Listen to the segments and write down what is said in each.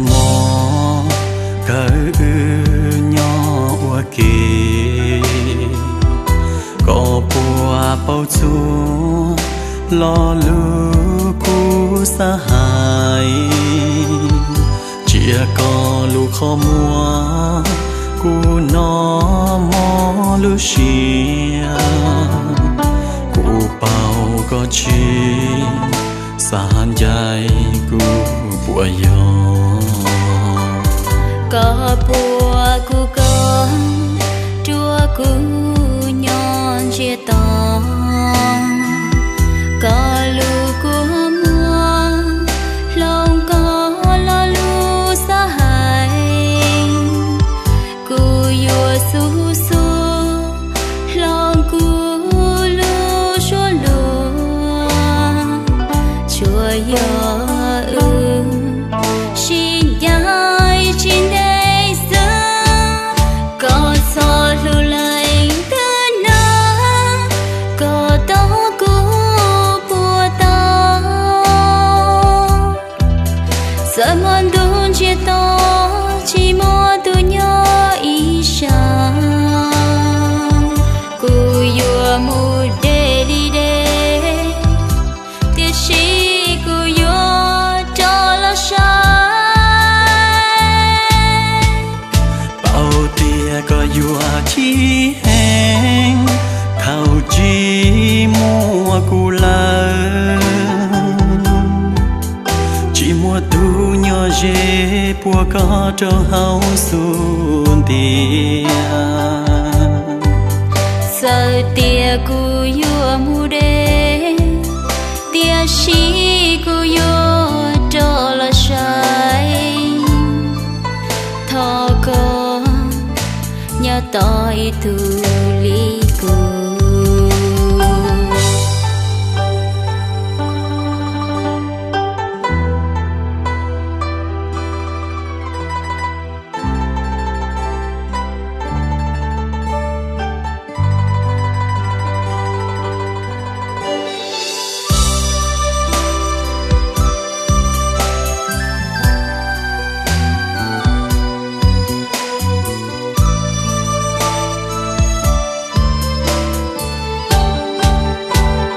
mob kawg wb nyob ua ke. Koj puas paub txhua lo lus kuv xav hais? Cia koj lub qhov muag kuv noj mob lub siab. Kuv paub koj tsis xav ncaim kuv puas yog? Koj puas kuv koj rua kuv nyob ntsiag to? Koj lub kua muag hloov koj lo lus xav hais. Kuv yuav xub xub hloov kuv lub suab luag. Tsuas yog wb sib ncaim tsis ntev xwb. Koj txhob hlub leej twg nawb, koj tau kuv puas tau? Txawm muaj ntuj ntsiag to, tsis muaj tus nyob ib sab. Kuv yuav mus deb li deb, tiam sis kuv yuav rov los saib. Paub tias koj yuav chim heev thaum tsis muaj kuv lawm. Tsis muaj tus nyob ze puag koj rau hauv xub ntiag. Txawm tias kuv yuav mus deb, tiam sis kuv yuav rov los saib. Thov koj nyob tos ib tug li kuv.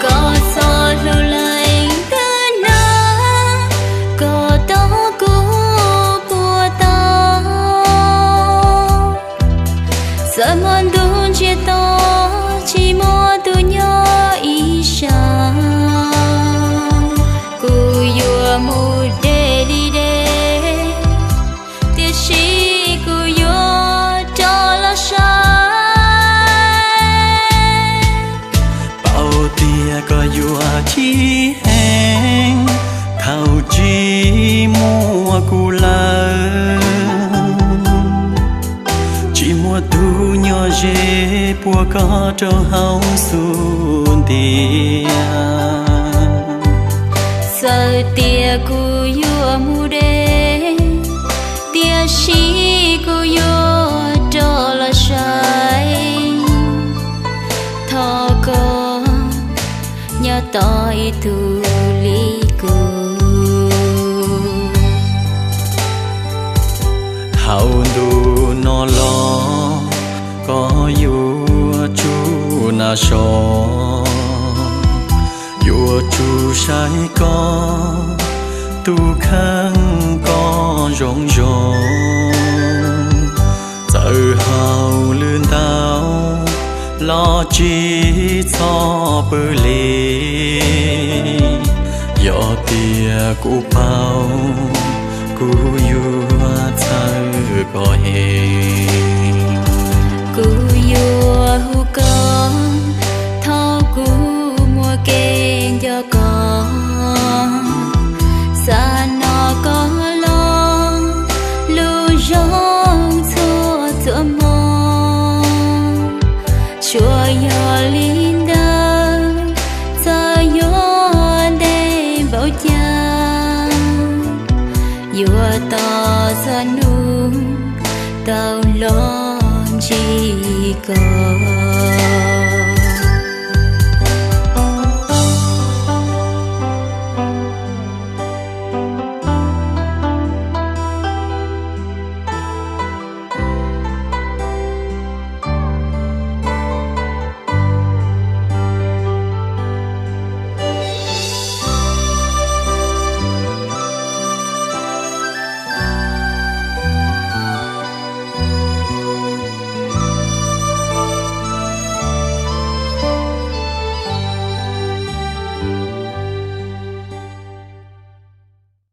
Koj txhob hlub leej twg nawb, koj tau kuv puas tau? Txawm muaj ntuj ntsiag to, tsis muaj tus nyob ib sab. Kuv yuav mus deb li deb, tiam sis kuv yuav rov los saib. Paub tias koj yuav chim heev thaum tsis muaj kuv lawm. Tsis muaj tus nyob ze puag koj rau hauv xub ntiag. Txawm tias kuv yuav mus deb, tiam sis kuv yuav rov los saib. Thov koj nyob tos ib tug li kuv. Thaum ntuj no los koj yuav tsum nas so, yuav tsum saib koj tus kheej koj zoo zoo. Txawm hauj lwm ntau los tsis txhob pw li, yog tias kuv paub kuv yuav txhawj koj heev. Kuv yuav hu koj thaum kuv muaj kev nco koj, xa no koj los lub zoo txhua txhua hmo. Tsuas yog li ntawd, txawm yuav ntev npaum cas, yuav tos txog hnub tau los ntsib koj.